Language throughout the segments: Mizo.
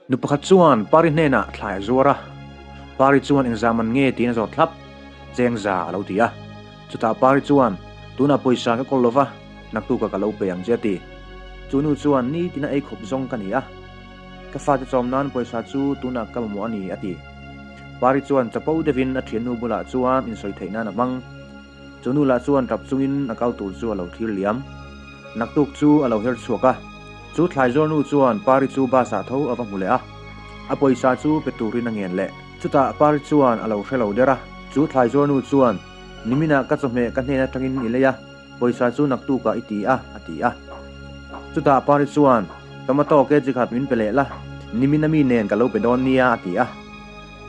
Nu pakhat chuan Pari hnenah thlai a zuar a, Pari chuan engzah man nge tiin a zawt thlap, Chengza a lo ti a. Chutah Pari chuan, Tunah pawisa ka kawl lova, naktuka ka lo pe ang che a ti. Chu nu chuan, Nitin a ei khawp zawng ka ni a, ka fate chawm nan pawisa chu tunah ka mamawh a ni a ti. Pari chuan chapo deuhin a thiannu bulah chuan insawi theih nan a hmang. Chu nu lah chuan tap chungin a kal tur chu a lo thlir liam. Naktuk chu a lo her chhuak a. Chu thlai zawr nu chuan Pari chu bus ah tho a va hmu leh a. A pawisa chu pe turin a ngen leh. Chutah Pari chuan a lo hre lo der a. Chu thlai zawr nu chuan, Niminah ka chawhmeh ka hnen atangin i lei a, pawisa chu naktukah i ti a, a ti a. Chutah Pari chuan, Tomato kg khat min pe leh la, nimina mi nen ka lo pe dawn nia, a ti a.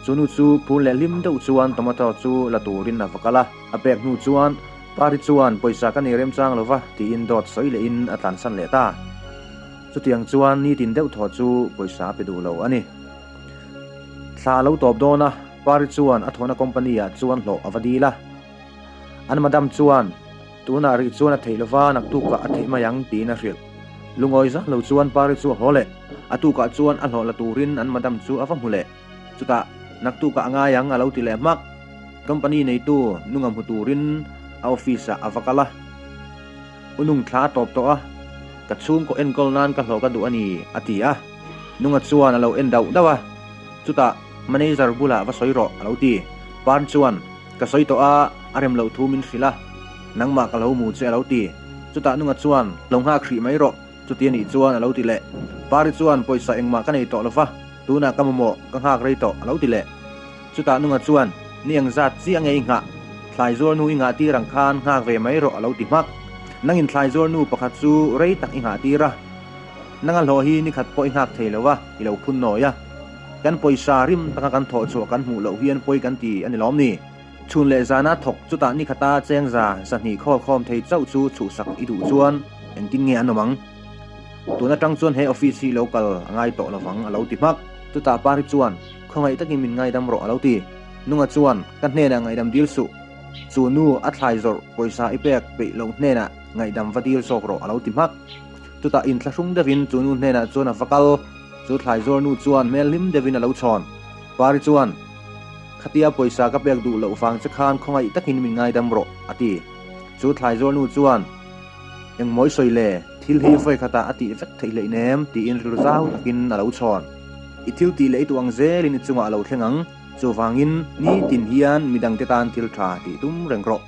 Chu nu chu phur leh hlim deuh chuan tomato chu la turin a va kal a, a pek hnu chuan Pari chuan pawisa ka nei remchang lo va tiin dawt sawi lehin a tlansan leh ta. Chutiang chuan nitin deuh thaw chu pawisa a pe duh lo a ni. Thla a lo tawp dawn a, Pari chuan a thawhna company ah chuan hlawh a va dil a. An madam chuan tunah rih chuan a theih lova naktukah a theih mai ang tiin a hrilh. Lungawi zan lo chuan Pari chu a haw leh. A tukah chuan a hlawh la turin an madam chu a va hmu leh. Chutah naktukah a ngai ang a lo ti leh hmak. Company neitu nunga hmu turin a office ah a va kal a. U nung thla a tawp tawh a, ka chhungkaw enkawl nan ka hlawh ka duh a ni a ti a. Nunga chuan a lo en dauh dauh a. Chutah manager bulah va sawi rawh a lo ti. Parn chuan Ka sawi tawh a, a rem loh thu min hrilh a, nangmah ka lo mu che a lo ti. Chutah nunga chuan, Lo nghak hrih mai rawh, chuti a nih chuan a lo ti leh. Pari chuan, Pawisa engmah ka nei tawh lo va, tunah ka mamawh, ka nghak rei tawh a lo ti leh. Chutah nunga chuan, Ni eng zat chiah nge i nghah? Thlai zuar nu i nghah tir ang khan nghak ve mai rawh a lo ti hmak. Nangin thlai zuar nu pakhat chu rei tak i nghah tir a, nanga hlawh hi ni khat pawh i nghak thei lo va, i lo phun nawi a. Kan pawisa rim taka kan thawh chhuah kan hmuh loh hian pawi kan ti a ni lawm ni? Chhun leh zana thawk chutah ni khata chengza zahnih khawl khawm thei chauh chu chhuhsak i duh chuan engtin nge an awm ang? Tun atang chuan he office hi lo kal a ngai tawh lovang a lo ti hmak. Chutah Pari chuan, Khawngaih takin min ngaidam rawh a lo ti. Nunga chuan, Ka hnenah ngaihdam dil suh. Chu nu a thlai zawrh pawisa i pek peih loh hnenah ngaihdam va dil zawk rawh a lo ti hmak. Chutah inthlahrung deuhin chu nu hnenah chuan a va kal. Chu thlai zawr nu chuan hmel hlim deuhin a lo chhawn. Pari chuan, Khatia pawisa ka pek duh loh vang che khan khawngaih takin min ngaidam rawh, a ti. Chu thlai zawr nu chuan, Engmawi sawi le, thil hi vawi khatah a tih vek theih hleih nem, tiin rilru zau takin a lo chhawn. I thil tih leh i tuh ang zelin i chungah a lo thleng ang. Chuvangin, nitin hian midangte tan thil tha tih tum reng rawh.